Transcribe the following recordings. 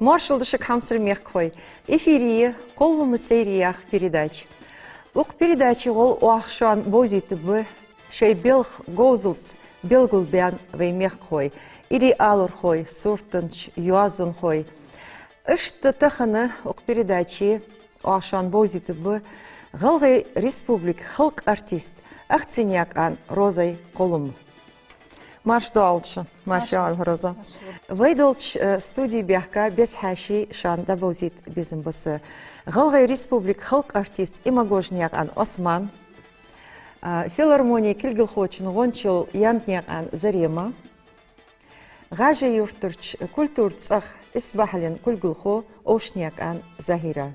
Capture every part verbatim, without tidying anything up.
Маршал да шуга, хьамсара мехкахой! Эфире я «Кхоллама сайре» яха передача. Укх передаче гӀолла оаха шоана бовзийтаргба шоай белха говзалца белгалбаьнна вай мехкахой, илли алархой, суртанча йоазонхой. Иштта тахан укх передаче оаха шоана бовзийтаргба ГӀалгӀай Республика халкъа артист Ахценаькъан Розай кхоллам. Марша доагӀалда шо. Марша доагӀалда, Роза. Марша. Вай долча, э, студе баьхка беза хьаьший шоана дӀабовзийта безам ба са. ГӀалгӀай Республика халкъа артист Имагожнаькъан Ӏусман, а, филармоне кулгалхочун гӀончал Янтнаькъан Зарема, ГӀажий-Юртарча культура цӀагӀа исбахьален кулгалхо Овшанаькъан Захира.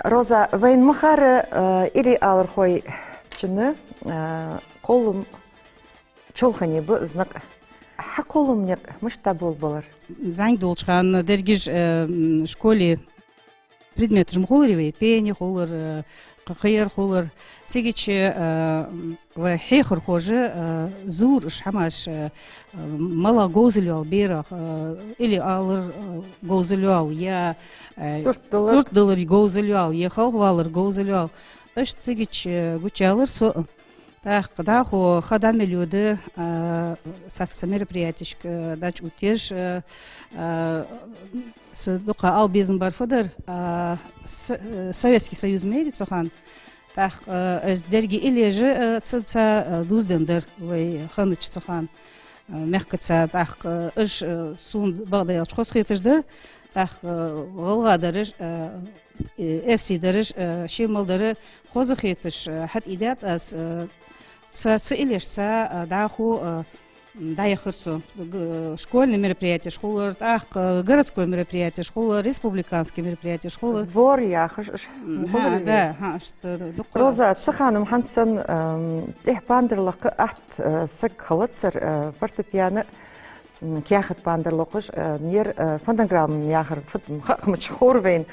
Роза, вайна ма харра, э, илли алархой, чӀоагӀа, э, кхоллама чолхане ба из никъ. Хьа кхоллама никъ мишта болабелар? ЗӀамига долча хана дерригаш, э, м, школе предметаш ма хулар вай, пение хулар, э, кхы-, кхыяр хулар. Цигача, э, м, вай хьехархоша, э, зур уж хӀамаш, э, э, малагӀа говзал йоал берах, э, илли алар, э, говзал йоал, е, э, сурт далар, сурт далар говзал йоал, е халхавалар говзал йоал. Иштта цигача, э, гучаяьлар со. ТӀаккха дӀахо ха дӀа мел йода, а, цхьацца мероприятешка, а, дӀачуоттаеш, а, а, са дукха ала безам бар фу дар, а, С-, а, Советский Союз ма ярий цу хана. ТӀаккха, а, из деррига иллеш, а, цунца, а, дувзаденна дар вай ханнахьа цу хана, а, мехкаца. ТӀаккха, а, уж, а, сона бакъда аьлча хоза хеташ дар. ТӀаккха, а, гӀалгӀа дараш, а, э, эрсий дараш, э, ший мел дар хоза хеташ, э, хьатӀаийдаьд аз, э, цу, цу иллешца, э, дӀахо, э, м, дӀаяхар со. Г-, школьни мероприятеш хулар, тӀаккха, э, городской мероприятеш хулар, республиканский мероприятеш хулар. Сбор яхаш уж. М, хӀа, да, хӀа, иштта дукха. Роза, цу хана-м хӀанз санна, эм, тӀехьа пандар лакха атта, э, саг хилацар, э, фортепиано, м, каьхат пандар локхаш, э, ер, э, фонограмма яхар фу-, м, хьакхамача ховра вайна,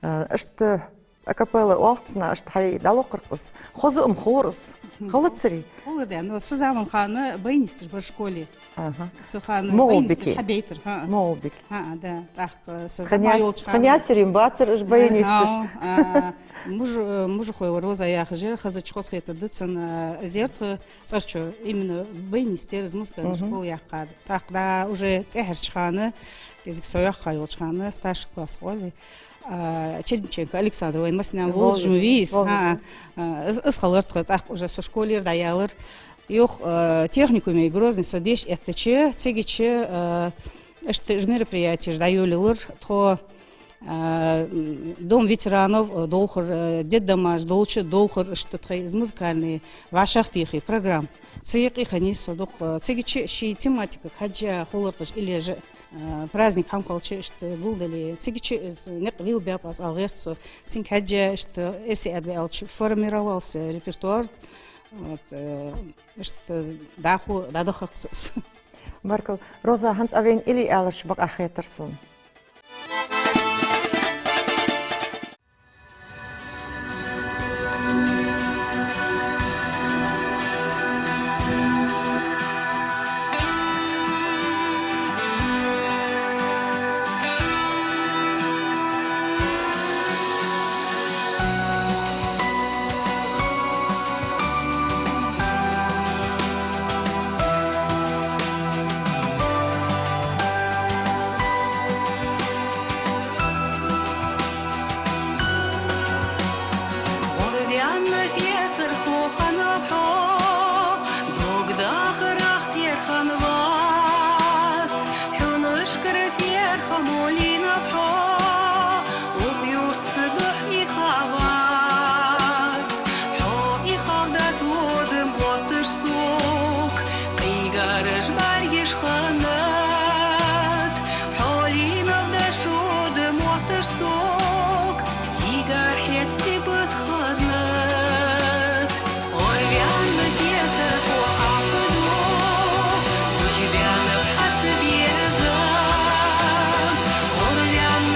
э, иштта акапелла оалаш цунна, иштта хьай дӀалокхар-кх из. Хоза-м хулар из. Хилацарий? Хулар, да, но са заман хана баянисташ бар школе. Аха. Цу хана баянисташ хьабайтар, хӀа. МагӀалбике. ХӀа, да. ТӀаккха са заман йолча хана. Хьаясар-м бацар уж баянисташ. Э, хӀа, а, муж-, э, мужахой вар Роза яхаш яр, хазача хоза хетаргда цунна, э, зертха цӀерчо именно баянист яр из, музыкальни школа яьккхад. ТӀаккха дӀа уже тӀехьарча хана, кӀезига со йоккха йолча хана, старший класс оал вай, а, Чередниченко Александр, вайна массанена вовзаш ма вий из, хӀа, а, из, из хилар тха. ТӀаккха уже со школера дӀаяьлар. Юха, а, техникуме Грозне со деша эттача, цигача, а, иштта уж мероприятеш дӀайолаелар тхо. А, м, Дом ветеранов, э, долхар, э, детдомаш долча долхар, иштта тхоай из музыкальни вӀашагӀтеха программа. Цу юкъе хиннай со дукха, э, цигача ший тематикага хьежжа хулар-кх уж иллеш, э, праздник хӀама хилча иштта гулдале. Цигача из никъ лелабаьб аз, ала гӀерт со. Цунга хьежжа иштта эрсий аьнна вай аьлча формировался репертуар. Вот, э, иштта дӀахо дӀадахар-кх из. Баркал. Роза, хӀанз а вайна илли алараш бакъахьа хетар сона. ГӀорваьнна фесар хьо хиннаб хьо, дог дахарах тера хиннавац, хьунашкара ферха молийнаб хьо, укх юрта са духьа иха вац. Хьо ихалда тода мотташ сога, къийгараш бӀаргаш хиннад, хьо лийнав дошода мотташ сога, сигара хьеца сибат хиннад. ГӀорваьнна фесар хьо Ӏахадо, дучабаьннаб хьа цу берза. ГӀорваьнна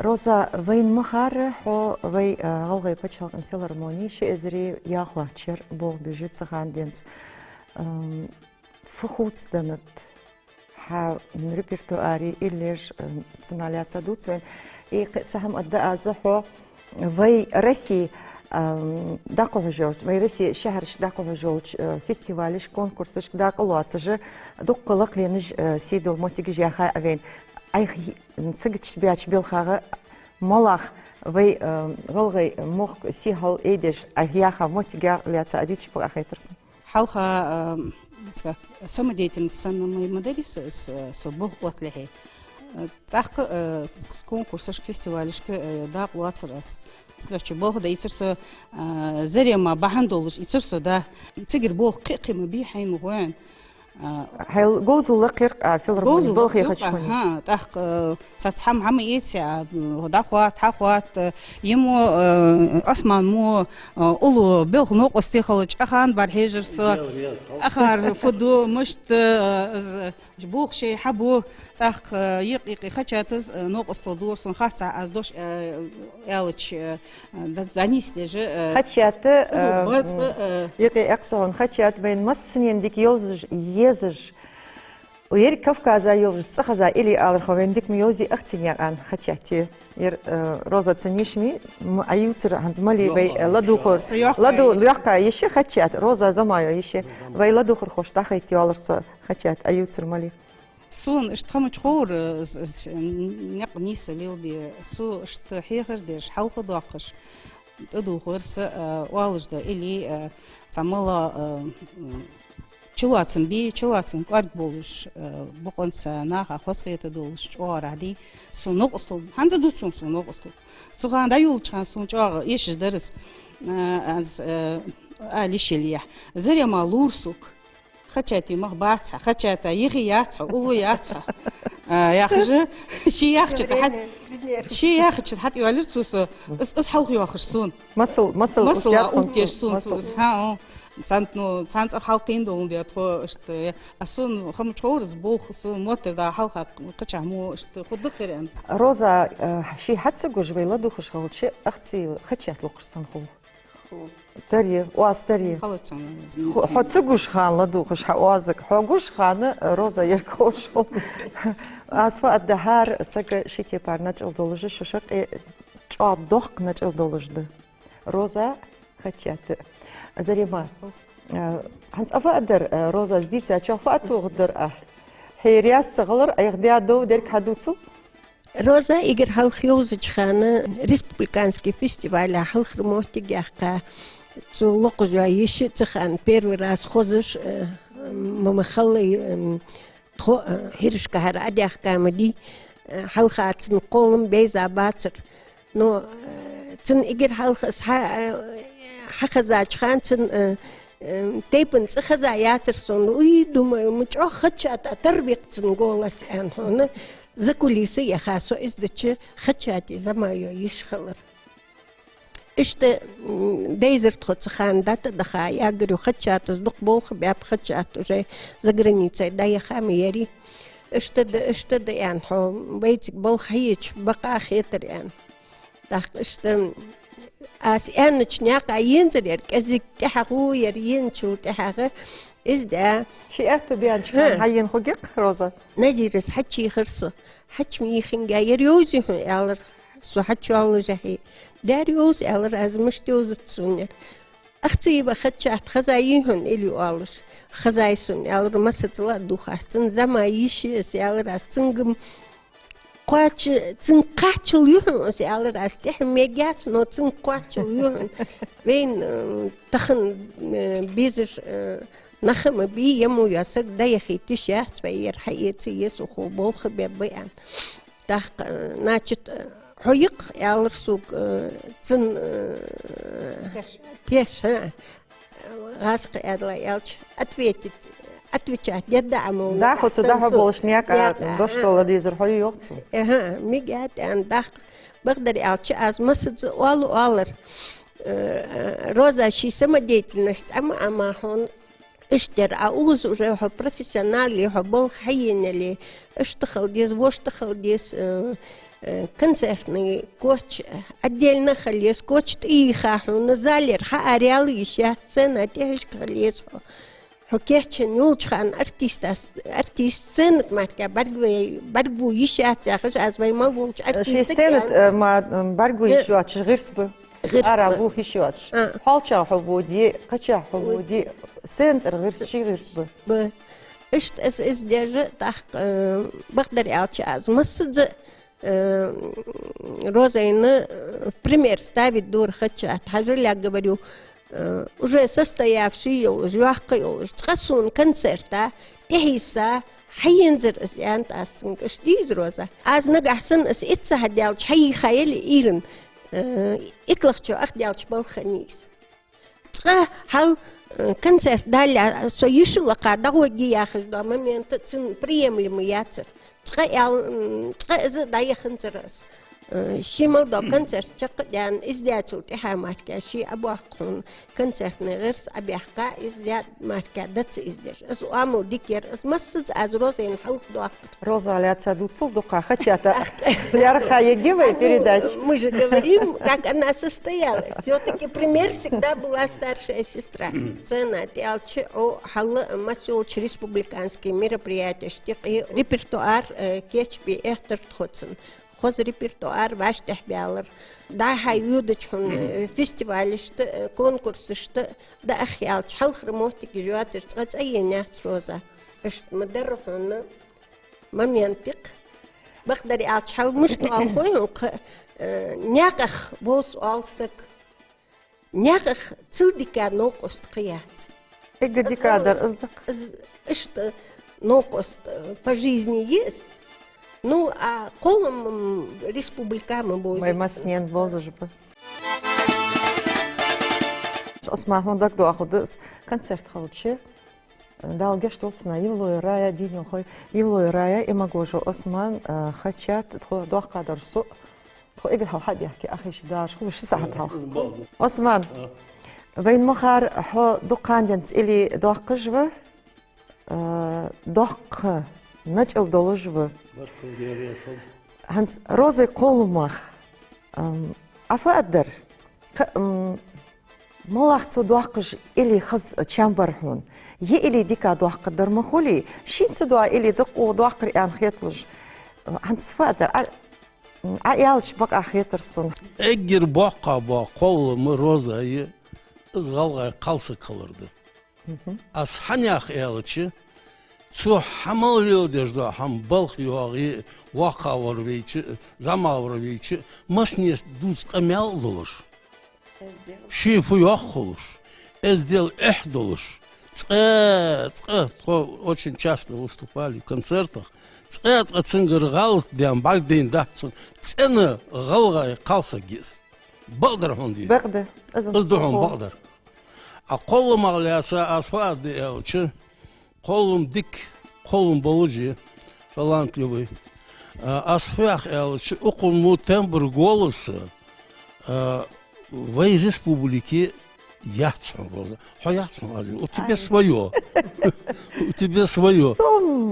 Роза, вайна ма харра, хьо вай, а, ГӀалгӀай паччахьалкхен филармоне ши эзари ялхлагӀча шера болх беш я цу хана денз. Ам, фу хувцаденнад хьа репертуаре, иллеш, ам, цунах лаьца дувц вайна. И кхы цхьа хӀама аргда аз, хьо вай Россе, ам, дӀакхухьаш йолча, вай Россе шахьарашка дӀакхухьаш йолча, а, фестивалашка, конкурсашка дакъа лоацаш, дуккха лакхленаш, а, сий дола моттигаш яьхай Ӏа вайна. Ӏайха саготта баьча белхагӀа малагӀа вай, а, гӀалгӀай мохк сий хьалъайдеш Ӏайха яьха моттигех лаьца а дийцача бакъахьа хетар сона. Хьалха, а, цкъа самодеятельность санна ма, ма дарий со, с-, со болх отталехьа. А, тӀаккха, а, с-, конкурсашка, фестивалашка, а, дакъа лоацар аз. Цкъа чу болх дайцар со, а, Зарема бахьан долаш ийцар со, да. Цигара болх кхы-кхы ма бий, хьайна ма хой. А, хьайла говзал лакхеркъа филармоне говзал балха лакхеркъа, яхача хана. ХӀа, тӀаккха, э, цхьа цхьа хӀама эций, а, дӀахоатт, хьахоатт, э, е мо, э, Ӏусман мо, э, уллув белха новкъостий хилча, ахар бӀарахьежар со. Ахар фу ду, мишта, э, з-, болх шоай хьабу, тӀаккха, э, юкъ-юкъе Хачатас, э, новкъостал дора сона, харцахьа аз дош, э, аьлча, э, д-, дӀанийсдеш, э, Хачат, э, бац, э, юкъе эккхсагӀон Хачат вайна массанена дика йовзаш, езаш. Ер Кавказа йолаш цӀихеза илли алархо вайна дика ма йовзий ахцин ян Хачат. Ер, э, Роза цун йиша ма йий, м-, Ӏа ювцар хӀанз ма лий вай, э, ладувгӀар. Ладувгӏ-, йоккха йиша Хачат, Роза Замаева йиша. Вай ладувгӏархошта дӀахайта йоаллар со Хачат, Ӏа ювцар ма лий. Сона иштта хӀама чухьора, э, с-, с-, никъ нийса лелабе, со иштта хьехар деш, хьалха доаккхаш, тӀадувгӀар са, э, оалаш да, или, э, цхьа мала, э, м, чулоацам бий, чулоацам кӀоарга болаш, э, бокъонца наха хозахета долаш, чӀоагӀа дий, сона новкъостал, хӀанз а ду сона, сона новкъостал. Цу хана дӀайолалуча хана сона чӀоагӀа эшаш дар из, э, аз, э, ала йиш йолаш. Зарема лувр сога. Хачата мах бац хьа, Хачата йихи яц хьа, уллув яц хьа. А, яхаш, ше яхача тӀа хьат-, ше яхача тӀа хьатӀайоаллар цо со, из, из хьалха йоахаш сона. Масал, масал, масала оттаеш сона цо, из, хӀа, о. Цхьан, ну, цхьан цӀа хьалкхийна долаш да тхо, иштта, а сона хӀама чухьора из болх, сона моттар да хьалха кхычахьа мо, иштта, хургда хир аьнна. Роза, э, ше хьа ца гуш вай ладувгӀаш хилча, ахций Хачат локхаш санна хул. Таре, оаз таре. Хьо ца гуш хана ладувгӀаш хьа оазага, хьо гуш хана, э, Роза, ер кхоашал. Аз фу аргда, хӀара сага ший тайпара начӀал долаш, шо шаккхе чӀоагӀа доккха начӀал долаш да. Роза, Хачат. Зарема. Э, хӀанз а фу аргдар, э, Розас дийцачох фу оттаду хургдар Ӏа? Хье раьза ца хилар, Ӏайха даь дов дерг хьадувцал? Роза эггара хьалха йовзача хана республикански фестивале хьалхара моттиг яьккха, цо локхаш йола йиша цу хана первый раз хозаш, э, ма, ма халлай, э, тхо, э, хӀирашкахьара Ӏадаьхка ма дий, э, хьалха цун кхоллам бейза бацар. Но, э, цун эггара хьалха из хьа-, э, хьахезача хана цун, э, э, тайпан цӀи хеза яцар сона. Уй, думаю, ма чӀоагӀа Хачата тара бекъ цун голос аьнна хьона. За кулисы яха со из дича Хачата Замаева йиша хилар. Иштта, м, дайзар тхо цу хана дӀатӀадаха, я говорю, Хачатас дукха болх баьб, Хачат уже заграницай дӀаяха ма ярий. Иштта да, иштта да аьнна, хьо вайцига болх хьаеча бакъахьа хетар аьнна. ТӀаккха иштта аз аьннача наькъа ензар яр, кӀезига тӀехьагӀа яр, енначул тӀехьагӀа из да. Ши аьттув баьннача хана хьаена хургья-кх, Роза? Назирас хьачуйийхар со. Хьачу ма йийхинге, ер йовзий хьона, аьлар, со хьачуйоаллашехь. Дер йовз, аьлар, аз мишта йовзац сона ер. Ахций ва Хачат, хеза йий хьона, или оалаш. Хезай сона, аьлар, массаза а дувгӀаш. Цун Замаева йиша я из, аьлар аз, цунга-м кхоач-, цунга кхаччал ю хьона из, аьлар аз, тӀехьа мегаргьяц, но цунга кхоаччал ю хьона. Вайна, э, тахан, э, безаш, э, нах ма бий, е мо йола саг дӀаяхийта йиш яц вай, ер хьаэца еза, хьо болх бергба аьнна. ТӀаккха, э, значит, э, хьо йикх, аьлар сога, э, цун, э, теш, хӀа. ГӀазкхий аьлча, ответить, отвечать дергда Ӏа мо. Да, хьо цу дӀахо болаш наькъа дош дола дезар хьо йоах цо. Аха, мегаргья аьнна, тӀаккха, бакъдар аьлча, аз массаза оал-, оалар. Э, Роза ший самодеятельность Ӏама, Ӏама хьона. Иштта яр, а укхаза уже хьо профессионал я, хьо болх хьаенна я, иштта хила деза, вошта хила деза, э, э, концертни коч отдельно хила еза, коч тӀайийха хьона, залера хьаараяла йиш яц, сцена тӀехьашка хила еза хьо. Хьо кийчъенна йолча хана артистас, артист сцена тӀа мара бӀаргве-, бӀаргву йиш яц яхаш, аз вай мел волча артиста сцена тӀа, э, ма, м, бӀаргву йиш йоацаш гӀирс ба. ГӀирс ба. Ара лу йиш йоацаш. А. ХьоалчагӀа хьо воде, кхычахьа хьо воде, сцена тӀара гӀирс, ший гӀирс ба. Ба. Иштта аз из деш, тӀаккха, э, бакъдар аьлча, аз массаза, э, Розайна, э, пример ставить дора хачат. Хьажал, я говорю, э, уже состоявшийся йолаш, йоккха йолаш, цкъа сона концерта тӀехьийса хьаензар аз, аьнна, аз цунга. Иштта дий из, Роза? Аз нагахьа санна аз итт сахьат даьлча хьайийха яле Ӏуйрийна, э, иттлагӀчоа ах даьлча балха хиннай из. Цкъа хьал, э, концерт даллалехь, со йиша лакха дӀагӀоргья яхаш дола момент цунна приемлемый яцар. Цкъа аьл-, м, цкъа из дӀаяханзар аз. Э, ший мел дола концерт чакхдаьнна, из даьчул тӀехьагӀа мара ший Ӏобоаккх хьона концертни гӀирс, Ӏобаьккха, из даь мара дац из деш. Из оамал дика яр, из массаза аз Розайна хьалха доаккх. Роза лаьца дувцал дукха хачата. Ах, лаьрхӀа ергья вай передача. Ну, мы же говорим, как она состоялась. Всё-таки пример всегда была старшая сестра. Сцена тӀа аьлча, о, хьал масса йолча республикански мероприятешта юкъе репертуар, э, кийчбе эттар тхо цун. Хоза репертуар вӀаштӀехьабаьлар. ДӀа-хьа йодача хьона, э, фестивалашта, э, конкурсашта дӀа ах яьлча, хьалхара моттиг йоацаш цкъа цӀа енаяц Роза. Иштта ма дарра хьона. Моментик. Бакъдар аьлча, хьал мишта оал хой хьона, кхы, э, наькъах вовз оал саг. Наькъах цул дика новкъост кхы яц. Эггара дика дар из да-кх. Из иштта новкъост, э, по жизни я из. Ну, а кхоллам, м, республика ма бовзий. Вай массанена бовзаш ба. Ӏусман, хьона дагадоагӀаргда из, концерт хилча, Дала гешт долда цунна, Евлой Рая, дийна йола хой, Евлой Рая, Имагожев Ӏусман, а, хачат, тхо доккхагӀдар со, тхо эггара хьалха хьадехке, ах йиша, даьша хулаш ши сахьат хьалха. Ӏусман, вайна ма харра, хьо дукха хана денз илли доаккхаш ва, а, доккха начӀал долаш ва. ХӀанз Розай кхолламах, ам, Ӏа фу аргдар? Кхы, м, малагӀа цо доаккхаш илли хоза чам бар хьона? Е илли дика доаккхаргдар ма хулий, шийна ца доагӀа илли дукха доаккхар аьнна хеталуш. ХӀанз фу аргдар? Ӏа, м, Ӏа аьлча бакъахьа хетар сона. Эггара боккхагӀа бола кхоллам Роза я, из гӀалгӀай кхалсаг хилар да. Мгм. Аз хьанех аьлча, цо хьа мел леладеш дола хӀама балха йоагӀе, воккхагӀвар вайча, зӀамагӀвар вайча, массане дувца къамаьл а долаш. Ший фу йоах хулаш, эздел эхь долаш. Цкъа, цкъа, тхо очень часто выступали в концертах. Цкъа, цкъа цунгара гӀалат даьнна, бӀаргадайна дац цунна. ЦӀена гӀалгӀай кхалсаг я из. Бакъдар хьона дий? Бакъда. Из да хьона бакъдар. А кхолламах лаьца аз фу аргда аьлча, кхоллам дика, кхоллам болаш я, талантливый. А, аз фу йоах аьлча, укхун мо тембр голоса, а, вай республике яц хьона, Роза. Хьо яц хьона, Азия. У тебя своё. У тебя своё.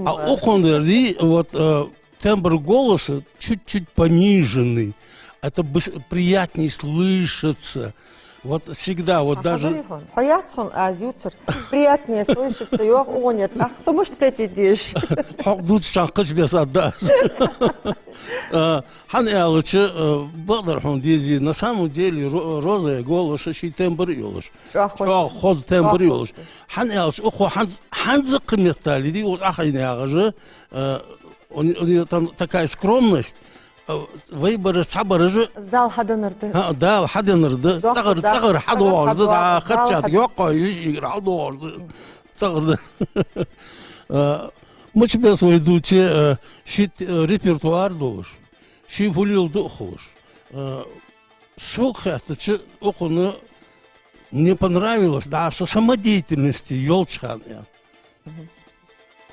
А укхун ри, вот, а, тембр голоса чуть-чуть пониженный. Это быс-, приятнее слышится. Вот всегда, вот даже... Хьо яц хьона, аз ювцар. Приятнее слышится, йоах, укхун яр. Ах, со мишта кхетадеш? Хьо дувцача хана кхыча беса да аз. А, хӀана аьлча, а, бакъдар хьона дезий, на самом деле, Ро-, Розай голас ший тембр йолаш. ЧӀоагӀа хоза. ЧӀоагӀа хоза тембр йолаш. ЧӀоагӀа хоза. ХӀана аьлча, укхо хӀанз, хӀанз кхы меттел дий, вот ахайна яхаш, а, У, у неё там такая скромность. А, вай бараш, цхьабараш. Дала хьаденнар да. ХӀаа, Дала хьаденнар да. ЦӀагӀара, цӀагӀара хьадоагӀаш да, да, хаччат йоккхой йиш игра хьадоагӀаш да. ЦӀагӀара да. А, мича беса вай дувце, а, ший, а, репертуар долаш, ший фу леладу а хулаш. А, сога хаьттача, укхунна не понравилось, да, со самодеятельности йолча хана.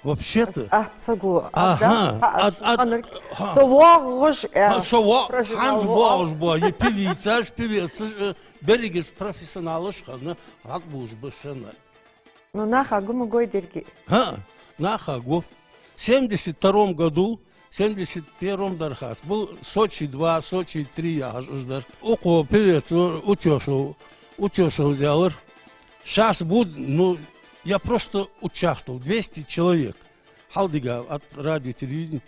Вообще-то. Аз ат ца го, ат, ат, ат, ат, ха. Со воагӀаш, э, со во-, профессионал хӀанз воагӀаш ба, е певицаш, певецаш, э, берригаш профессионалаш хинна, гӀад буж ба сенна. Ну, наха гу ма гой дерги. ХӀаа, наха гу. В семьдесят втором году Семьдесят первом дар хац. Был Сочи два, Сочи три яхаш уж дар. Укхо певец Утёсов, Утёсов зялар. Щас будет, ну, я просто участвовал. Двести человек. Хьалдига от радио, телевидения.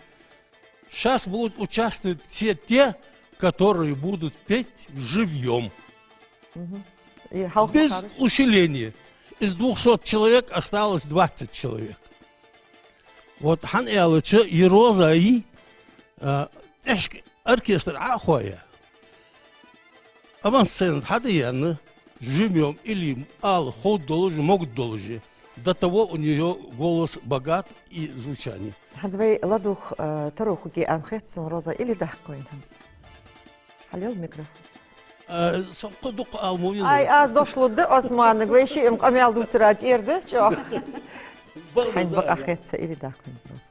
Щас будут участвовать все те, которые будут петь живьем. Мгм. И хьалха Без махараш? Усиления. Из двухсот человек осталось двадцать человек. Вот хӀана аьлча, и Роза, и, а, тӀехьашка оркестр Ӏо а хоаяь, авансцена тӀа хьадаьнна, живьем или ала ховш долаш, могаш долаш. До того у неё голос богат и звучание. ХӀанз вай ладувгӀа, э, таро хургья аьнна хет сона, Роза, или даккха вайна хӀанз? Хьалел микрофон. Э, со кхы дукха ала ма венна. Ай, аз дош лургда Османага, вай шиъ-м къамаьл дувцара тӀера да, чӀоагӀа. Хьайна бакъахьа хет са или даккха вайна, Роза?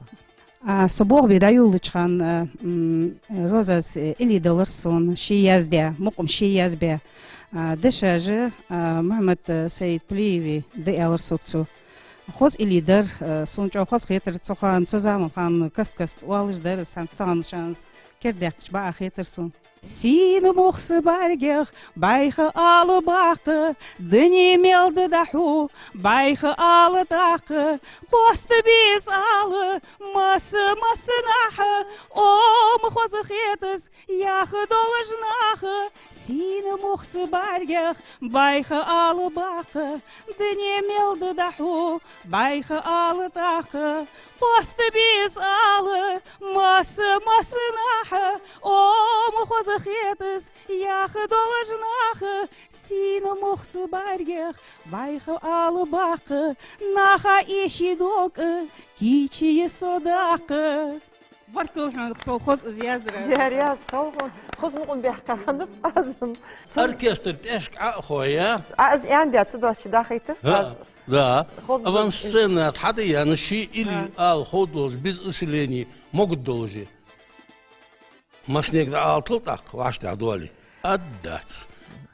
А, со болх бе дӀайолалуча хана, а, м, Розас, э, или далар сона, ше яздаь, мукъам ше язбаь. А, дешаш, а, Мухьаммад, э, Саид Плиеви да аьлар сога цо. Хоза или дар, а, сона чӀоагӀа хоза хетар цу хана, цу заман хана каст-каста оалаш дар, сан тахан шанс кердадаьккхача бакъахьа хетар сона. Сийна мохк са бӀаргех байха ала баккха, дуне мел да дӀахьу байха ала тӀаккха, къоаста беза ала масса-массанахьа, ома хоза хетас яха долаш наха. Сийна мохк са бӀаргех байха ала баккха, дуне мел да дӀахьу байха ала тӀаккха, къоаста беза ала масса-массанахьа, ома хоза хетас яха долаш наха. Сийна мохк са бӀаргех байха ала баккха, наха эший докъа кийчъе со даккха. Баркал хьона, со хоза из яздар. Яр яз халкъо. Хоза мукъам баьккха хиннаб аз. Оркестр тӀехьашка Ӏо а хоаяь. А, из аьнна дац, цу дош чу дахийта. Ха, аз. Да. Хоза из. Авансцена тӀа хьадаьнна, ше или ала ховш долаш, без усиления, могаш долаш. Массанега дӀаалийтал тӀаккха, вӀаштӀехьа доале. Аддац.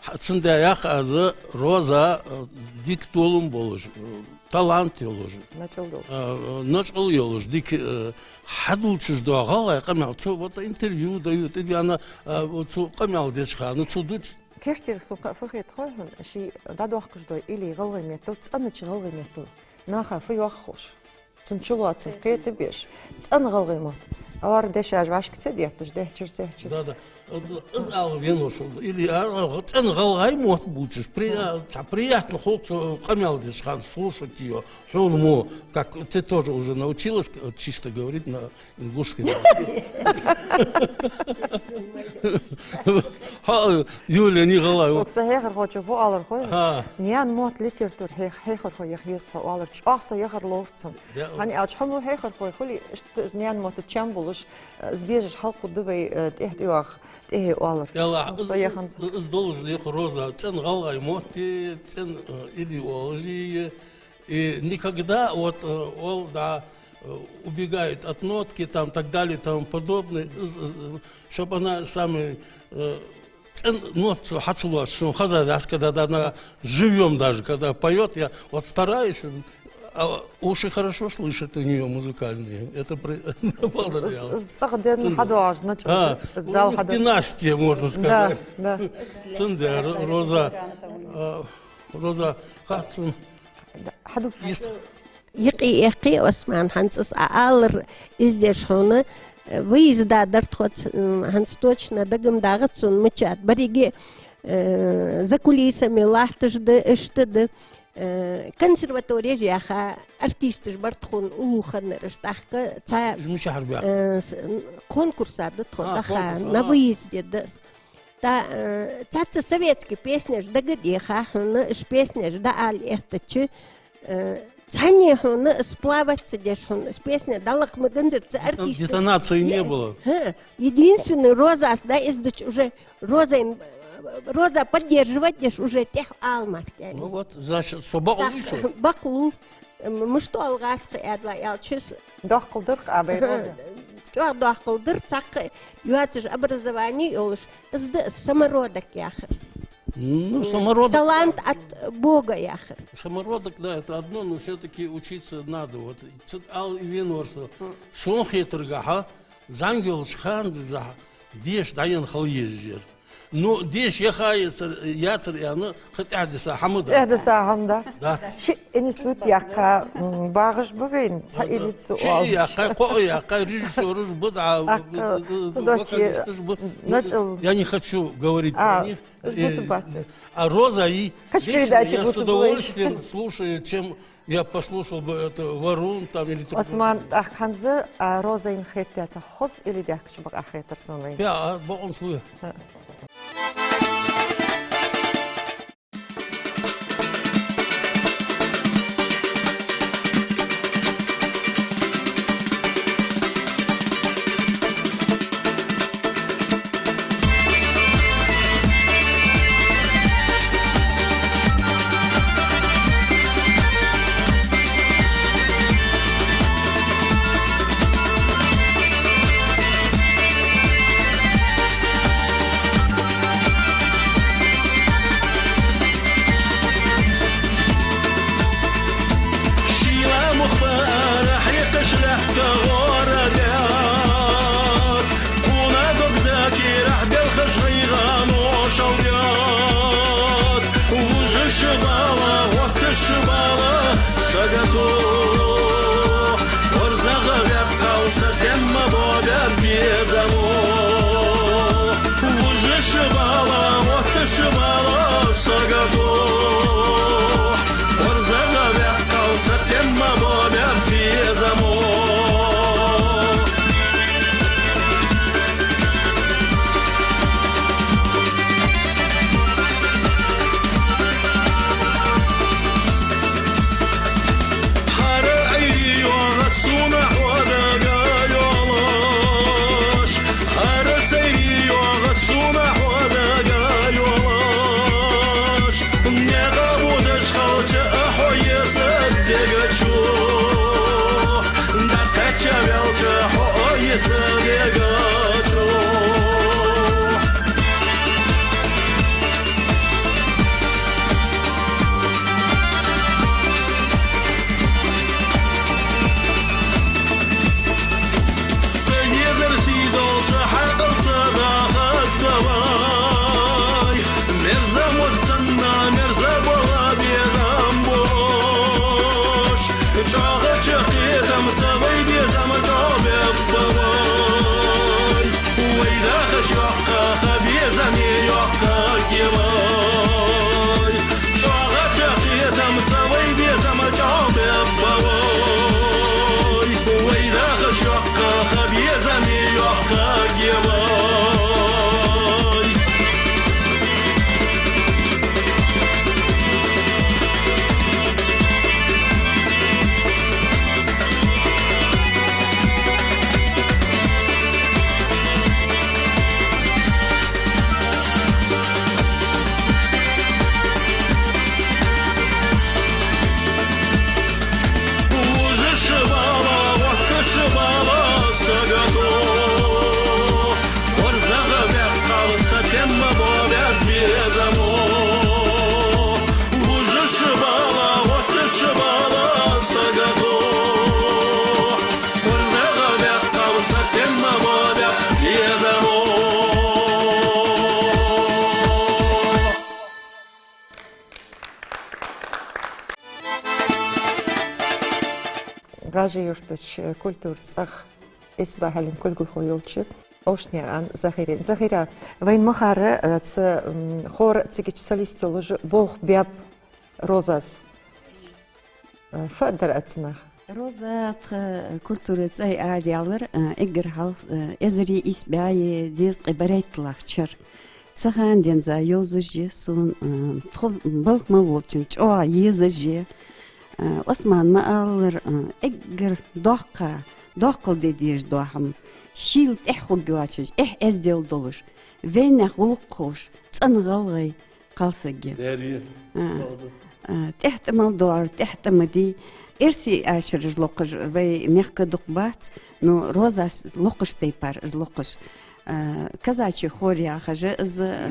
Хьа, цудухьа йоах аз, Роза, э, дика толам болаш, э, талант йолаш. НочӀал долаш. Э, э, ночӀал йолаш, дика, э, хьадувцаш дола гӀалгӀай къамаьл. Цо вот интервью дают, или она, э, вот цо къамаьл деча хана, ну, цо дувц. Керттерах сона кхы а фу хет хой хьона, ше дӀадоаккхаш дола или гӀалгӀай меттала, цӀенача гӀалгӀай меттала. Наха фу йоах ховш. Цун чулоацам кхетабеш. ЦӀена гӀалгӀай мотт. Авар дешаш вӀашка ца детташ, дехчар сехчар. Да, да. Из ала венав со. Или а, а, цӀена гӀалгӀай мотт бувцаш. При-, а, ца-, приятно хул цо къамаьл деча хана слушать её. Хьона мо, как ты тоже уже научилась, э, чисто говорить на ингушском языке. Хьо, Юлия Николаевна. Сога са хьехархочо фу оалар хой? Хьа. Наьна мотт, литература хьех-, хьехархо яха веза хьо оалар. ЧӀоагӀа со яхар ловр цунна. ХӀана аьлча хьо мо хьехархой хуле, иштта наьна мотт чам болаш, э, из безаш хьалкхувргда вай, э, тӀехьа тӀайоагӀа, тӀехье оалар. Ялла, из, со яханза. Из долаш да яха Роза, цӀена гӀалгӀай мотт, цӀена, э, или оалаш, и никогда вот, э, ол да, э, убегает от нотки, там, так далее, и тому подобное. Из, из, э, чтоб она самый, э, цӀена нотт цо хьа ца лоацаш, сона хезадац, когда да, она живьём даже, когда поёт, я вот стараюсь, а уши хорошо слышат у неё музыкальные. Это при-, понравилось. С-, с-, цӀагӀа денна хьадоагӀаш, ночӀал. А, из у Дала них хьадоагӀаш. Династия, можно сказать. Да, да. Цудухьа, Ро-, Роза, а, Роза, хаттун. Да, хьадувц. Есть. Юкъе эккхий, Осман, хӀанз аз Ӏоалар из деш хьона, э, выезда дар тхо ц-, м, хӀанз точно дагам дагӀац сона мичад. Беррига, э, за кулисами латташ да, иштта да, э, консерватореш яха артисташ бар тхона уллув хиннараш, тӀаккха цхьа, э, с-, м, конкурса да тхо, а, тӀаккха конкурс, на выезде да. Та, э, цхьацца советски песнеш дагадеха хьона, уж песнеш дӀаала эттача, э, цхьанне хьона уж плавать ца деш хьона, уж песня дӀалакха ма ганзар цу артисташта. Детонации не было. ХӀа, единственный Розас да из дича уже Розайн, Роза поддерживать деш уже тӀехьа ала мара. Ну вот, значит, со бакълув со. Бакълув. М-, мишта оал гӀазкхий аьнна аьлча, с-, доккхал дар-кх, а, вай Роза. ЧӀоагӀа доккхал дар, цхьаккха йоацаш образовани йолаш, из да самородок яхар. Ну, самородок. Талант от Бога яхар. Самородок, да, это одно, но всё-таки учиться надо. Вот, цу-, ала венав со. Сона хетаргахьа, ЗӀамига йолча хана дизза деша дӀаенна хила езаш яр. Ну, деша яха яцар, яцар аьнна, кхы тӀехьа диса хӀама дац. ТӀехьа диса хӀама дац. Дац. Ши институт яьккха, м, багӀаш ба вайна, цхьа, а, да, илли цу ши оалаш. Яьккхай, кхоъ яьккхай, режиссёраш ба, да, аккха, э, э, цу дочи вокалисташ ба. Начал. Я не хочу говорить про них. А, э, а Роза и вечно я с удовольствием слушаю, чем я послушал бы это Варун там или другого. Осман, тӀаккха хӀанз, а, Розайна хетта цхьа хоза илли даьхкача бакъахьа хетар сона вайна. Я, а, бокъонца лу я. Шийла мух ба ара хьекхаш лаьтта гӀора даьд. Кхуна дог да кийрахь белхаш гӀайгӀа ношал даьд. Вужаш бала, гӀотташ бала, сагото. ГӀорзагӀа ваьккхал са тӀема бода безамо. Вужаш бала, гӀотташ бала, сагото. ГӀорзагӀа ваьккхал са тӀема бода безамо. ХӀара Ӏуйре йоагӀа сона хьо дага йолаш, хӀара сайре йоагӀа сона хьо дага йолаш. Наькъа водаш хилча а хьо есар дега чу, дӀакхаьча ваьлча хьо а есар дега чу. Са езар сий долаш хьакъал ца дахад вай. Мерза мотт санна, мерза бола безам бош. ЧӀоагӀа чакхетамца вай безам чӀоагӀа бебба вай. Вай дахаш йоккха ха безаме йоккха кевай. ЧӀоагӀа чакхетамца вай безам чӀоагӀа бебба вай. Вай дахаш йоккха ха безаме йоккха кевай. Вужаш бала, гӀотташ бала, сагото. ГӀорзагӀа ваьккхал са тӀема бода безамо. Вужаш бала, гӀотташ бала, сагото. ГӀорзагӀа ваьккхал са тӀема бода безамо. ГӀажий-Юртарча культура цӀагӀа исбахьален кулгалхо йолча Овшанаькъан Захирена. Захира, вайна ма харра, э, цу, м, хора, цигача солист йолаш болх баьб Розас. Э, фу аргдар Ӏа цунах? Роза тха культура цӀай араялар, э, эггара хьалха, э, эзар ийс бӀаь дезткъеи берхӀитталагӀча шера. Цу хана денз йовзаш я сона, э, тхо балха мел волчунга чӀоагӀа езаш я. Э, Османа ма аллара, э, эггара доккха, доккхал де дезаш дола хӀама. Шийла тӀехьа хургйоацаш, эхь-эздел долаш, вайнаьха гӀулакх ховш, цӀена гӀалгӀай кхалсаг я. Дерриг. А, а, тӀехьа тӀа мел доагӀар тӀехьа тӀа ма дий. Эрсий ашараш локхаш вай мехка дукха бац, но Розас локхаш тайпара из локхаш. А, казачий хор яхаш из, а,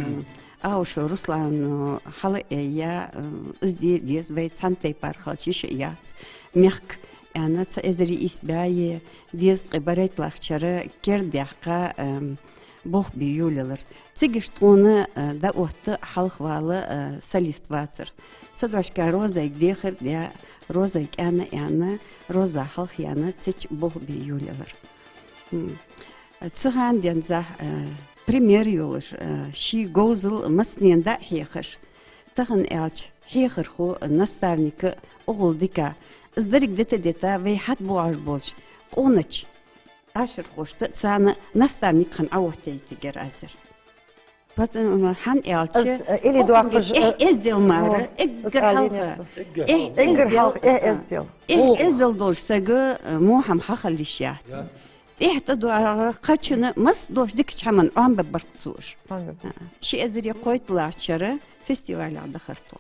Аушев Руслана хьалъайя, а, из де деза вай цхьан тайпара хилча йиш яц. Мехка аьнна, цу эзар ийс бӀаьи дезткъеи берхӀитталагӀча шера кердадаьккха, эм, Болх бе йолаялар. Цига тхона, э, дӀаотт хьалхавала, э, солист вацар. Цу дошка Розайга дехар даь, Розайга аьнна, аьнна, Роза хьалхаяьнна, цу чу болх бе йолаялар. М. Цу хана денз, э, пример йолаш, э, ший говзал массанена дӀа а хьехаш, тахан аьлча, хьехархо, наставник а угӀул дика. Из деррига дита-дита, вай хьатӀабоагӀаш болча къонача ашархошта царна наставник хинна Ӏооттаяйтаргьяр аз ер. Пот-, м, хӀана аьлча, аз, э, или укхунга доаккхаш, эхь, э, эздел мара, ну, эггара хьалха. Эггара хьалха, эхь эздел. Эхь эздел долча сага, э, во хӀама хьахила йиш яц. ТӀехьа тӀадоагӀар кхычунна масса долча дикача хӀаман Ӏомабергбар-кх цо уж. Ӏомабергбар. А, ши эзари кхойтталагӀча шера фестивале дахар тхо.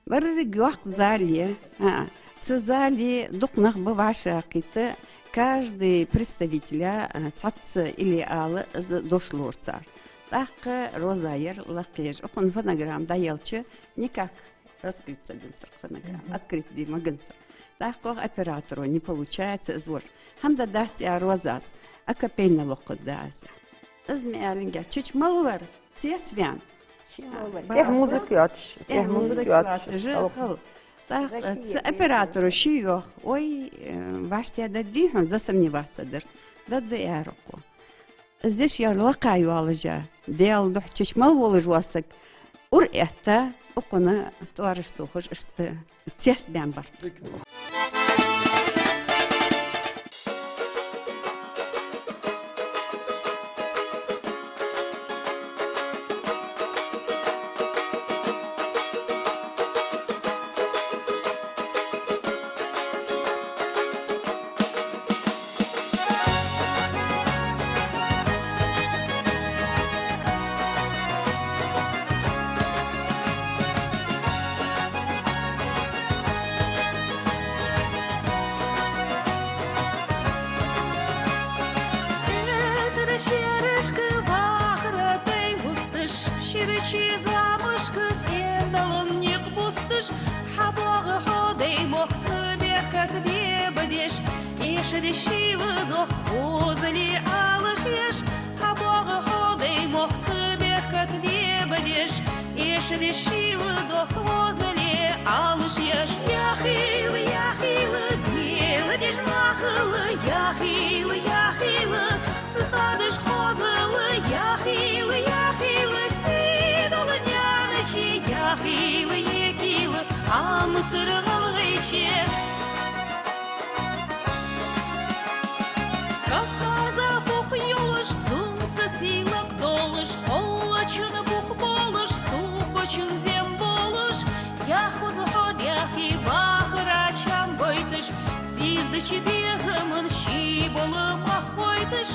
Берригаш йоккха зал я. А, цу зале дукха нах ба вӀашагӀкхийтта, каждый представителя, а, цхьацца или ала, из дош лорацар. ТӀаккха Роза яр лакхъеш. Укхун фонограмма дӀаелча, никак раскрыться ца даьннад цар фонограмма. Мгм. Открыть де ма даьннад цар. ТӀаккха оаха операторо: «Не получается из вож». «ХӀама дац, — аьлар Розас, — акапельно локхаргда аз». Из ма аьллинге, чу-чу мала вар, цецваьнна. Ши мала вар. ТӀехьа музыка йоацаш, тӀехьа музыка йоацаш, жа хала. ТӀаккха цу операторо ше йоах: «Ой, э, вӀаштӀехьдаргдий хьона, засомневаться дар». «Даргда, — аьлар укхо. — Из йиш яр лакха йоаллаш, Даьла духьа, чу-чу мала волаш вола саг». Ура этта, укхунна тӀоараш тохаш, иштта цецбаьнна бар. Эзар шерашка вахара тӀай лусташ, ширача замашка сендала никъ бусташ, хьабоагӀа хьо дай мохк тха беркат дебадеш, эшаре шийла дохк гӀозале алаш еш, хьабоагӀа хьо дай мохк тха беркат дебадеш, эшаре шийла дохк гӀозале алаш еш. Яхийла, яхийла, Даьла деш нахала, яхийла, яхийла, цу хадаш хозала, яхийла, яхийла, сийдола наьначе, яхийла, екийла, Ӏа Мисар гӀалгӀайче. Кавказа фух йолаш, цунца сийлакх долаш, кхоллачун бух болаш, сухачун зем болаш, яхваза хьо даьхе вахара чам гойташ, зердача безаман ший бола мах гойташ,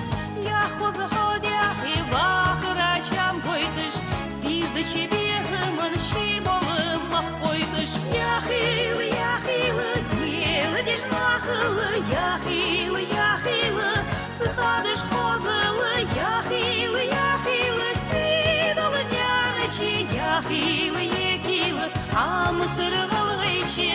яхваза хьо даьхе вахара чам гойташ, зердача безаман ший бола мах гойташ. Яхийла, яхийла, Даьла деш нахала, яхийла, яхийла, цу хадаш хозала, яхийла, яхийла, сийдола наьначе, яхийла, екийла, Ӏа Мисар гӀалгӀайче.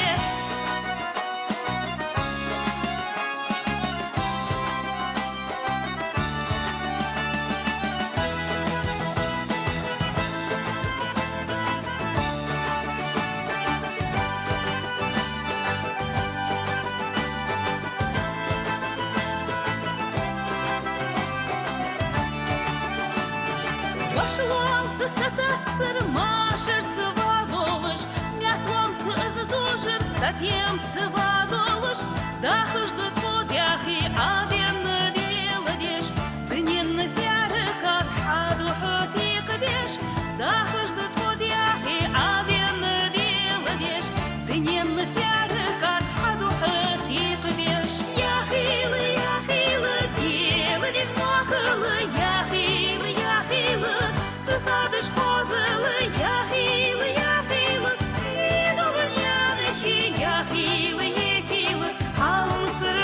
Вошалонца сатассар машарца ва долаш, маьтлонца из дужар сатемца ва долаш, дахаш да тхо даьхе Ӏа венна Даьла деш, дунен фаьркат хьа духьа текхабеш, дахаш да тхо даьхе Ӏа венна Даьла деш, дунен фаьркат хьа духьа текхабеш. Яхийла, яхийла, Даьла деш нахала, яхийла, яхийла, цу хадаш хозала, яхийла, яхийла, сийдола наьначе, яхийла, екийла, Ӏа Мисар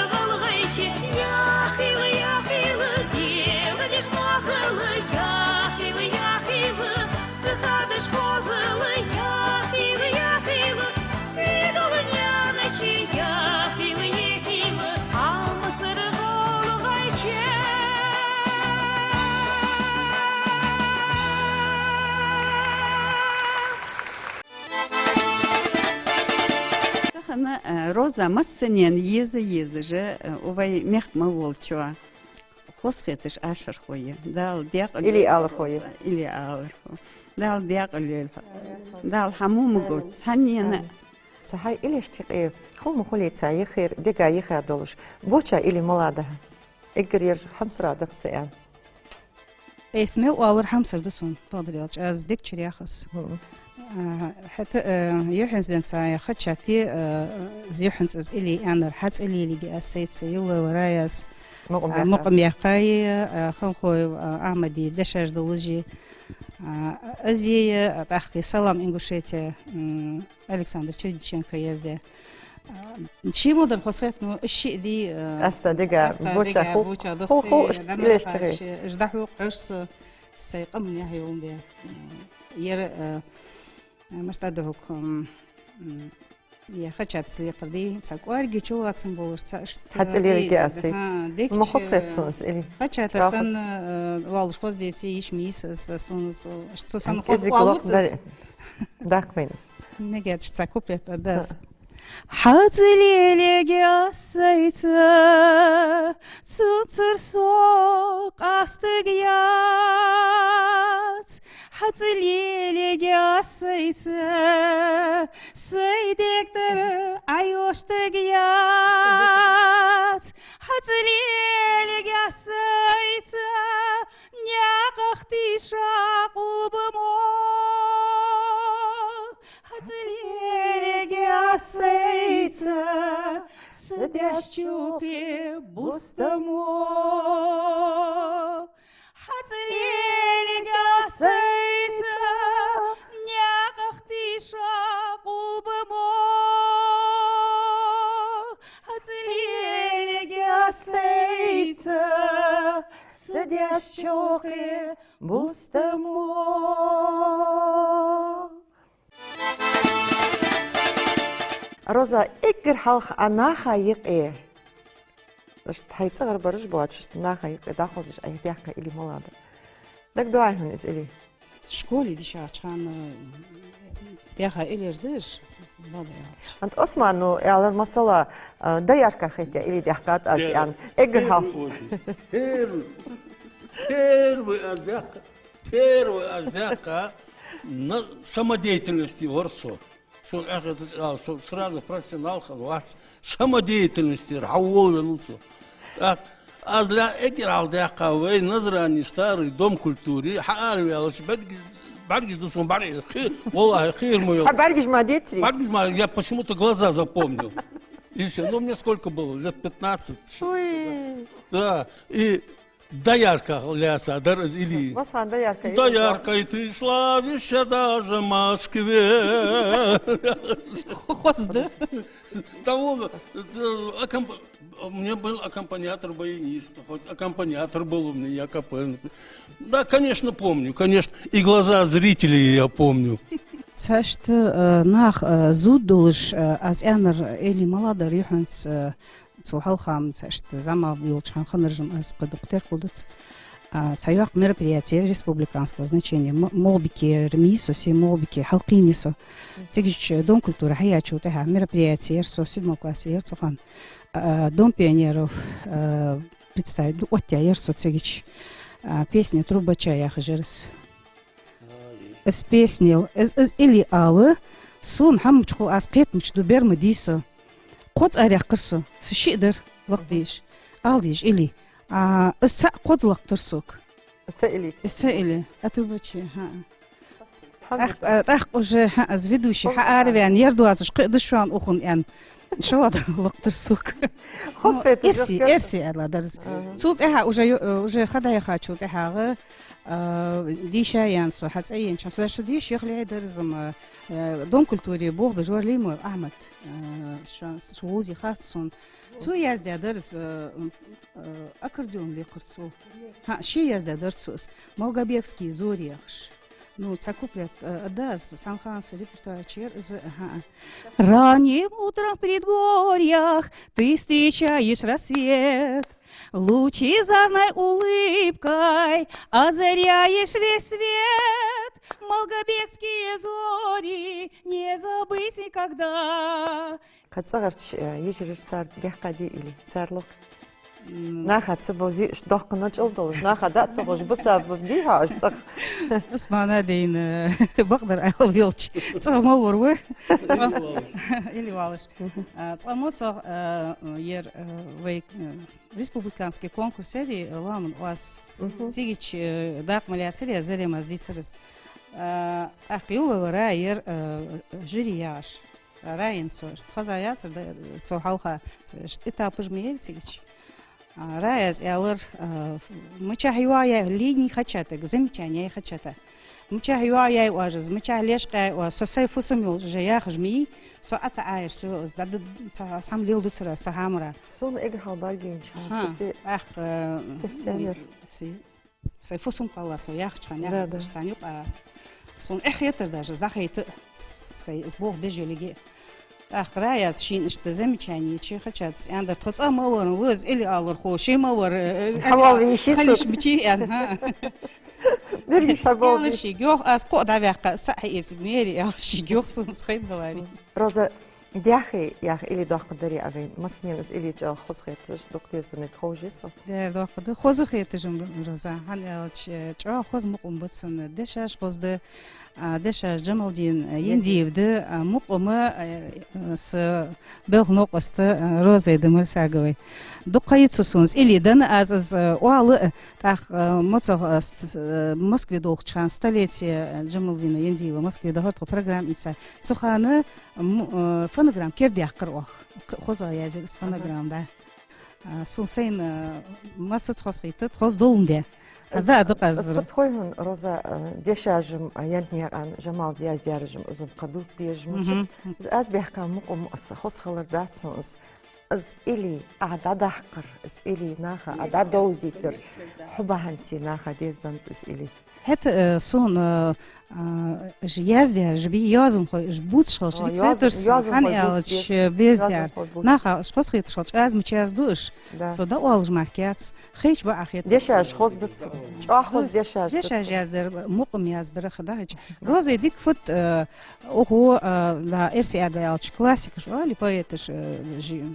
Ана, э, Роза, массанена еза-езаш, э, вай мехка мел волчоа хоза хеташ ашархо я. Дала декъала... Или алархо я. Или алархо. Дала декъала йойла. Дала хьа мума гур цхьаннена. Цу хьай илешта юкъе хала ма хулий цхьа йихир, дега йиха долаш. Боча или мала да хьа? Эггара ер хьамсара да-кх са, аьнна. Айса мел оалар хьамсара да сона, бакъдар аьлча, аз дег чура яхаш. Мгм. А, хӀаьта, э, юххьанца денз цхьа хача тӀа, э, юххьанца из или аьннар, хьа цӀи лелийга аз сайца, йоллавара аз. Мукъам яьккхай, а, Хамхоев, а, Ахьмада дешаш долаш. А, аз е, а, тӀаккха «Салам, Ингушетия», м, Александр Чередниченко яздаь. А, ший мо дар хоза хет, ну, шиъ ди, а, къаьстта дега, къаьстта боча дега, хул-, боча да хул-, хул-, се, ишт-, да илешта хай. Ишт дӀахьокх Ӏаш со, сай къаман яхь йолан де. Ер, а, мишта да хӀокх, м, м, е хача тӀа лекхар ди, цхьа кӀоарга чулоацам болаш, цхьа ишт-, хьа цӀи лелийга аз сайца. Ха, дег чура. Ма хоза хет сона из или. Хача тӀа санна, а, валаш хоза деце, йиш ма йий са, са, сона, со, со санна хоза кӀезига локх валлалца. Даккха вайна из. Мегаьд цхьа куплет а да аз. Хьа цӀи лелийга аз сайца, цунцара со къастаргьяц. Хьа цӀи лелийга аз сайца, сай дег тӀара Ӏайоштаргьяц. Хьа цӀи лелийга аз сайца, наькъах тийша къулбамо. Хьа цӀи лелийга аз сайца, са даьшта чокхе бустамо. Хьа цӀи лелийга аз сайца, наькъах тийша къулбамо. Хьа цӀи лелийга аз сайца, са даьшта чокхе бустамо. Роза, эггара хьалха Ӏа наха юкъе, ишт хьай цӀагӀара бараш боацаш, ишт наха юкъе дӀахозаш Ӏа даьхка или мала да? ДагадоагӀий хьона из или? Школе дешача хана даьха илеш деш, бала яц. ХӀанз Османа аьлар, масала, а, доярка хете или даьхкад аз, аьнна. Эггара хьалха. Первый, первый, первый аз даьхка. Первый аз даьхка на самодеятельности вар со. Сона аьхеташ ала, со сразу профессионал хинна вац. Самодеятельностера хьавола венав со. Так, аз лаьа эггара хьалха даьхка вай Назране старый дом культуры, хьаараваьлча бӀаргаш, бӀаргаш да сона бӀаргаш, кхы, валлахӀи, кхы ма йоах. Цхьа бӀаргаш ма децарий? БӀаргаш ма, я почему-то глаза запомнил. И всё. Ну, мне сколько было? Лет пятнадцать. Ой. Да. И доярка лаьца дар из или. Масхан доярка. Дояркой ты славишься даже в Москве. Хоза да? Того, э, аккомп-, у меня был аккомпаниатор баянист, хоть аккомпаниатор был у меня, я капельно. Да, конечно, помню, конечно. И глаза зрителей я помню. Цхьа ишта, э, нах, э, зувш долаш, э, аз аьннар или мала дар юххьанца, э, цул хьалха-м цхьа ишта зӀамига йолча хана хиннараш-м аз кхы дукха теркалдац. А, цхьа йоккха мероприяти яр республиканского значения, м-, МагӀалбике яр, ма йий со, се МагӀалбике, хьалкхийнай со. Цига чу Дом культуры хьаяьчул тӀехьагӀа мероприяти яр со, седьмом классе яр цу хана. А, Дом пионеров, а, представить, ну, оттаяьяр со цига чу. А, песня Трубача яхаш яр из. Из песнел, из, из или ала, сона хӀама мичахьа, аз кхетамаш ду, бер ма дий со. Кхозза араяьккхар со, са шиъ дар лакхдеш, ала дезаш или. А, из цаӀ кхозза лакхдир сога. Из цаӀ или? Из цаӀ или. А Трубача, хӀаа. ТӀаккха, а, тӀаккха уже, хӀаа, из ведущий хьаараваьнна, ер доацаш кхы а да шоана укхун, аьнна. Шо лакхдир сога. Хоза хеташ, ну, эрсий, эрсий аьлар из. Ага. Цул тӀехьагӀа уже, э, уже ха дӀаяхачул тӀехьагӀа, э, дийша яьннай со, хьа цӀи еннача хана. Со дийша яхале дар из-м, э, Дом культуры болх беш вар Леймоев Ахьмад, э, шоана, цо вовзий хац сона. Цо яздаь дар из, э, э, аккордеон лекхар цо. ХӀаа, ше яздаь дар цо из. «Малгобекские зори» яхаш. Ну, цхьа куплет, э, да из, цхьан хана са репертуара чу яр из, хӀаа. Ранним утром в предгорьях ты встречаешь рассвет, лучи зарной улыбкой озаряешь весь свет. Малгобекские зори, не забыть никогда. Кхы цӀагӀарча, э, йижараш цар дехкадий или цар локх? М. Наха ца бовзий, ишта доккха начӀал долаш, наха дӀа ца ховш, бусалба дий хьо уж цӀагӀа? Ӏусмана дийна, бакъдар аьлча, цӀагӀа ма вар вай. ЦӀагӀа или валаш. Мгм. А, цӀагӀа мо цӀагӀа, а, ер, а, вай, а, республиканский конкурс яр, э, «Лоаман оаз». Мгм. Цигача, э, дакъа ма лаьцар, я Заремас дийцар из. А, тӀаккха ювелар ер, э, жюри яхаш. Раьза яр со, иштта хоза яцар, да, цул хьалха, иштта этапаш ма яр цигача. А, Раьзас аьлар, а, мичахьа йоагӀа яьй, линии хачатаг, замечани яьй хачата. Мичахьа йоагӀа яьй оаш из, мичахьа лечкъа яьй оаш, со сай фусам йолаш яхаш ма йий, со ӀотаӀаеш, со из да, да, ца, цхьа хӀама леладу цар са хьамара. Сона эггара хьалха бӀаргайайнача хана, аха, со се, тӀаккха, э, цеценер. Се, сай фусам кхелла со яхача хана, да, яхаш да. Царна юкъа. Сона эхь хетар даже, из дӀахайта, сай из болх беш йолга. ТӀаккха Раьзас шийна иштта замечани чу хачац, аьннадар, тха цӀагӀа ма вар, ваз или алархо, ше ма вар, э, э, хьавал вийши хьалиш су. Мичи, аьнна, хӀа. Берригаш хьаболу. Аьлар шийга йоах, аз кхоъ дӀаваьккха, са хьаэца мери, аьлар шийга йоах, сона из хайна даларе. Роза, «Даьхе» яха или доккха дарий Ӏа вайна? Массанена из или чӀоагӀа хоза хеташ, дукха деза дар ховш я со. Дера доккха да, хоза хеташ ма, Роза, хӀана аьлча, чӀоагӀа хоза мукъам ба цун, дешаш хоза да, а, дешаш Джамалдин, а, Яндиев да, а, мукъам, а, а, са белха новкъост, а, Роза да Мальсаговай. Дукха йицу сона из или дан, аз из, а, оал, а, тӀаккха, а, мо цӀагӀа, а, с-, а, Москве долхача хана, столетие, а, Джамалдина Яндиева Москве дахар тхо программа ийца. Цу хана м-, э, фонограмма кердадаьккхар оаха. К-, хоза язъяр из фонограмма, да. А, сона сайна, э, массаза хоза хийттад, хоза долун де. Аз да, аз да, аз да. Фатхойхун, Роза, э, дешаш-м, э, Яндиев Джамалда яздаьраш-м, из-м кхы дувца дезаш-м. Мгм. Аз баьхка мукъам, аз хоза хилар дац хьона из. Из или Ӏа дӀадаккхар, из или наха Ӏа дӀадовзийтар, хьо бахьанца наха деза деннад из или. ХӀаьта, э, сона, э, а, уж яздаьраш бий, йоазонхой, уж бувцаш хилча, дика хетар сона, хӀана аьлча, беза дар. Наха уж хоза хеташ хилча, аз мича язду уж? Да. Со дӀаоалаш мара кхы яц, хайча бакъахьа хет. Дешаш хоза да цун, чӀоагӀа хоза дешаш да цун. Дешаш яздар, мукъам язбарах, да, хӀаьта. Розай дика фуд, э, укхо, э, да, эрсий аьлча классикаш оал, поэташ, э, жи-,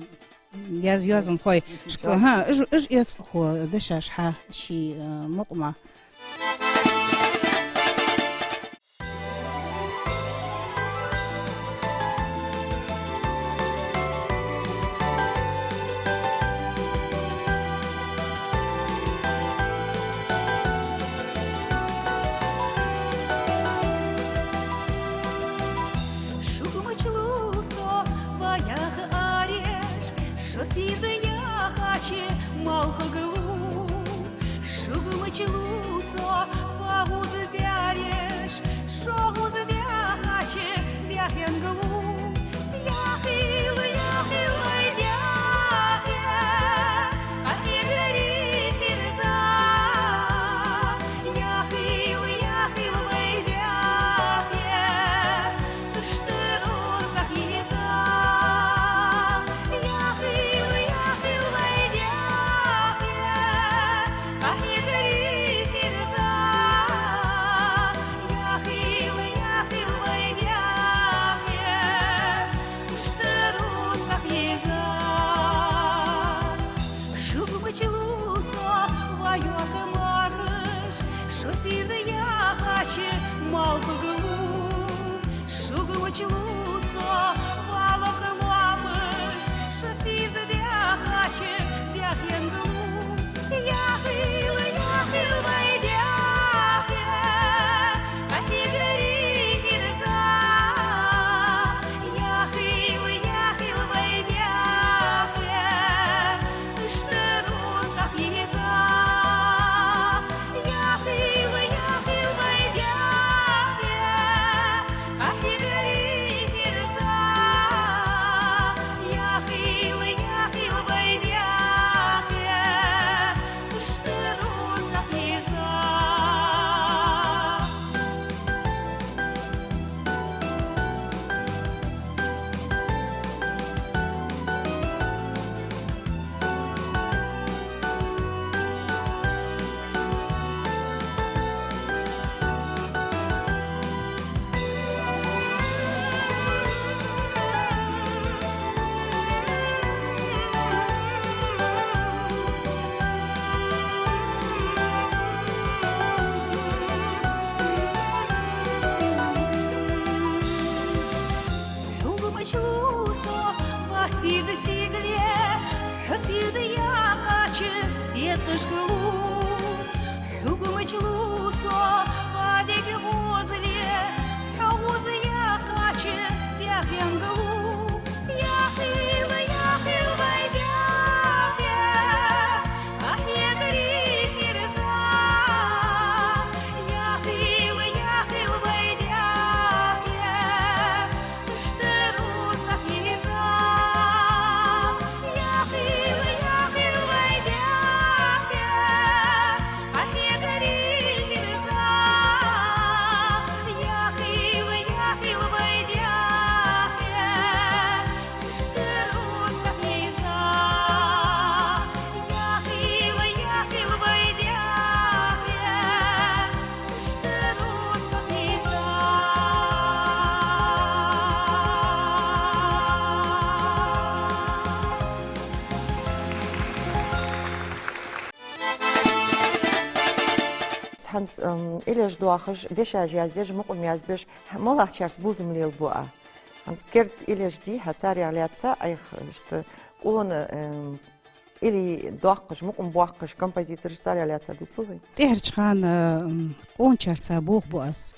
Яз-, йоазонхой. Шка-, ха, уж, уж эцхо дешаш хьа ший, э, мукъама. Шуга мича лу со, ва яха ареш, шо сийрда яхача малхага лу. Шуга мича лу со, ва гӀуз баьреш, шо гӀуз баьхача баьхенга лу. Яхийла, яхийла, вай даьхе, къахьегарий хирза. Яхийла, яхийла, вай даьхе, иштта рузкъа хеза. Яхийла, яхийла, вай даьхе, къахьегарий хирза. Яхийла, яхийла, вай даьхе, Лу со, ва сийрда сигале, хьо сийрда яьккхача, седкъашка лу. Хьуга мича лу со, ва дега гӀозале, хьо гӀоза яьккхача, бехенга лу. Яхийла, яхийла вай даьхе, ахьегарий хирза. Яхийла, яхийла вай даьхе, ХӀанз, ам, илеш доахаш, дешаш яздеш, мукъам язбеш, малагӀчарца бувзам лелабу Ӏа? ХӀанз керда илеш дий хьа, царех лаьца айхьа иштта къона, ам, илли доаккхаш, мукъам боаккхаш композитораш, царех лаьца дувцал вай. ТӀехьарча хана, м, къоначарца болх бу аз.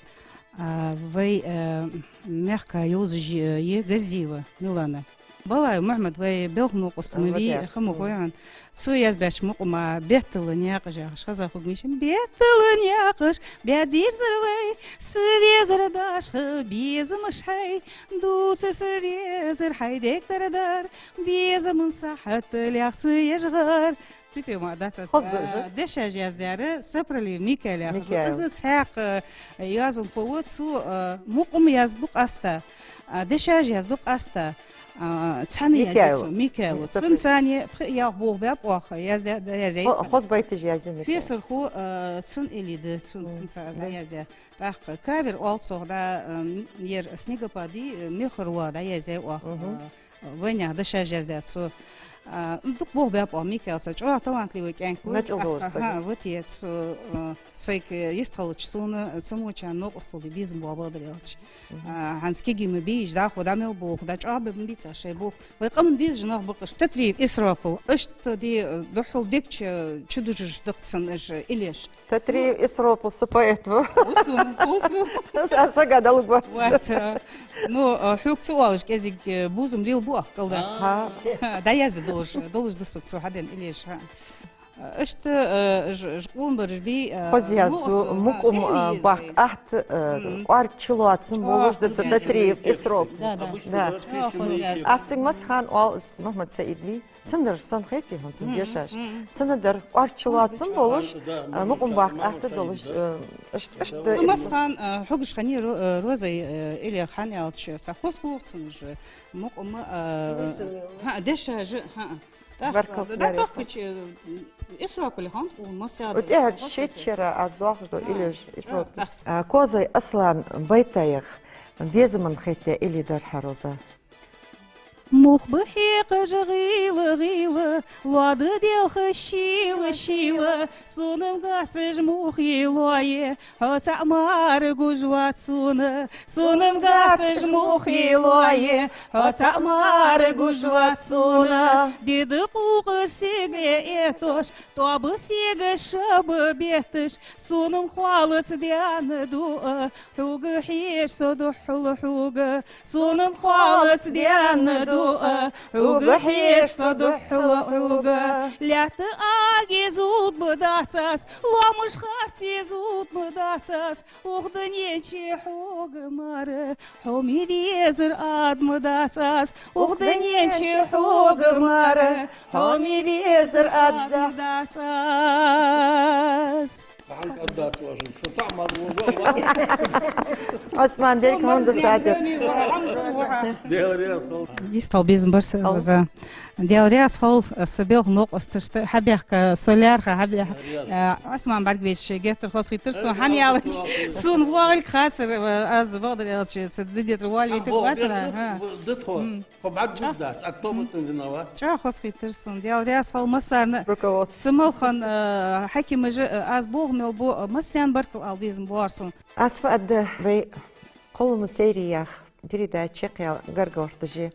А, вай, а, мехка йовзаш я Газдиева Милана. Балаев Мухьмад, вай белха новкъост ма вий, ха ма хой хьона. Цо язбаьча мукъама «Беттала наькъаш» яхаш, хеза хургва-м шоана. Беттала наькъаш, баь дирзар вай, са везар дашха безамаш хьай, дувца са везар хьай дегдар дар, безама сахьат лаьца ежгар. Припев ма дац аз. Хоза да уж. А, дешаш яздаьр Сапралиев Микаил яхаш ва. Микаил. Из цхьаькха йоазонхо ва, цо, а, мукъам язбу къаьстта. А, дешаш язду къаьстта. А, цхьана язду Микаил. Цун цхьана пхи-ялх болх баьб оаха, яздаь, да, язъяьй. Хо-, хоза байташ язъю Микаил. Песархо, а, цун илли да, цун, цунца аз да яздаь. ТӀаккха кавер оал цох, да, ам, ер «Снегопады», э, «Мехар лоа», да, язъяьй оаха. Мгм. А, вайнаьха дешаш яздаьд цо. А, дукха болх баьб оаха Микаилца. ЧӀоагӀа талантливый кӀаьнк ва. Начал долаш тӀаккха, саг. Ха, вот е цо, а, сайга йистхилча сона, цамогачарна новкъостал де безам бола, бакъдар аьлча. Мгм. А, хӀанз кегий ма бий уж, дӀахо дӀа мел болх, дӀа чӀоагӀа бе ма бийцар шоай болх. Вай къаман безаш нах ба-кх уж, Татриев Исропил, иштта де, духхьал дег чу, чудужаш да-кх цун уж илеш. Татриев Исропил, са поэт ва. Хусу, хусу. Са сага далуг вац. Вац. Ну, а, хьога ца оалаш кӀезига, э, бувзам лелабу оаха кӀалдар. А. Ха. ХӀа, дӀаяздаь долаш, долаш да сога цо хьадена илеш, хӀа. Иштта, э, ж-, ж-, къонабараш бий, э, хоза язду, ну, мукъам, э, баккха атта, э, кӀоарга чулоацам болаш да цу Татриев Исропил. Да, да. Да. ЧӀоагӀа хоза язду. Аз цига массахана оал, из Мухьмад-Саид вий? Цундар санна хетий хьона цун дешаш? Мгм. Цундар кӀоарга чулоацам болаш, а, мукъам баккха атта долаш, э, ишт-, иштта. Цу массахана, а, хьогаш хиннай Ро-, э, Розай, э, илли хьан аьлча, цхьа хоза хулар цун уж мукъам, а, хӀа, дешаш, хӀа. Баркал. Да, да, тохкача, э, Исропил хьан къу масса да. ТӀехьа шийтта шера аз доахаш дола илеш Исропил. А, Козой Аслан байтаех безаман хетаяь илли дар хьа, Роза. Мух ба хьекхаш гӀийла-гӀийла, лоа да делхаш шийла-шийла, сона-м гацаш мухий лоа я, хьо цаӀ мара гуш вац сона, сона-м гацаш мухий лоа я, хьо цаӀ мара гуш вац сона. Ди да къукъаш сигале эттош, тоаба сигале шаба бетташ, сона-м хоалац даьнна дуа, хьога хьежа со духхьал хьога. Сона-м хоалац даьнна дуа, хьога хьежа со духхьал хьога. Лаьтта аги зуд ма дац аз, лоамаш харци зуд ма дац аз, укх дунен чу хьога мара хьо ма везар ад ма дац аз, укх дунен чу хьога мара хьо ма везар ад ма дац аз. Ӏусман, Даьла кхалхар да сатир. Даьла раьза хилва. Йистхила безам бар са, Роза. Даьла раьза хилва, са белха новкъосташта хьабаьхка, со лаьрхӀа хьабаьхка. Э, Ӏусман бӀаргавайча геттара хоза хийтар сона, хӀана аьлча сона воагӀилга хацар, э, аз бакъдар аьлча, цу дидетар валвитар вацар, хӀа. Хьо бӀаргагуш дац, а кто бы там виноват? ЧӀоагӀа хоза хийтар сона. Даьла раьза хилва массарна. Руководство. Са малхан, э, хьакимаша, э, аз болх мел бу, э, массанена баркал ала безам боагӀар сона. Аз фу аргда, вай кхоллама сайре яха передача чакхъяла гаргагӀа гӀерташ.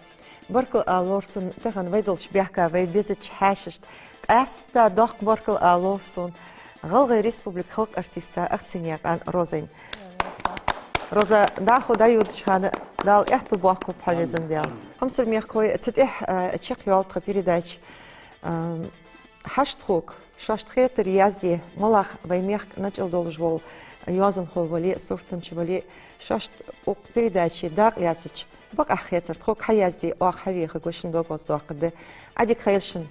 Баркал ала ловра сона тахан вай долча баьхка, вай безача хьаьшашта. Къаьстта доккха баркал ала ловра сона ГӀалгӀай Республика халкъа артиста Ахценаькъан Розайна. Роза, дӀахо дӀайодача хана Дала аьттув боаккхалба хьа, везан Даьла. Хьамсара мехкахой, цу тӀехьа, а, чакхйоал тха передача. А, хьашт тхога, шоашта хетар язде, малагӀа вай мехка начӀал долаш вола йоазонхо вале а, суртанча вале а, шоашта укх передаче дакъа лаьцача бакъахьа хетар тхога хьаязде, оаха хьавеха гуш шун дог гӀоздоаккхаргда. Ӏадика хийла шун.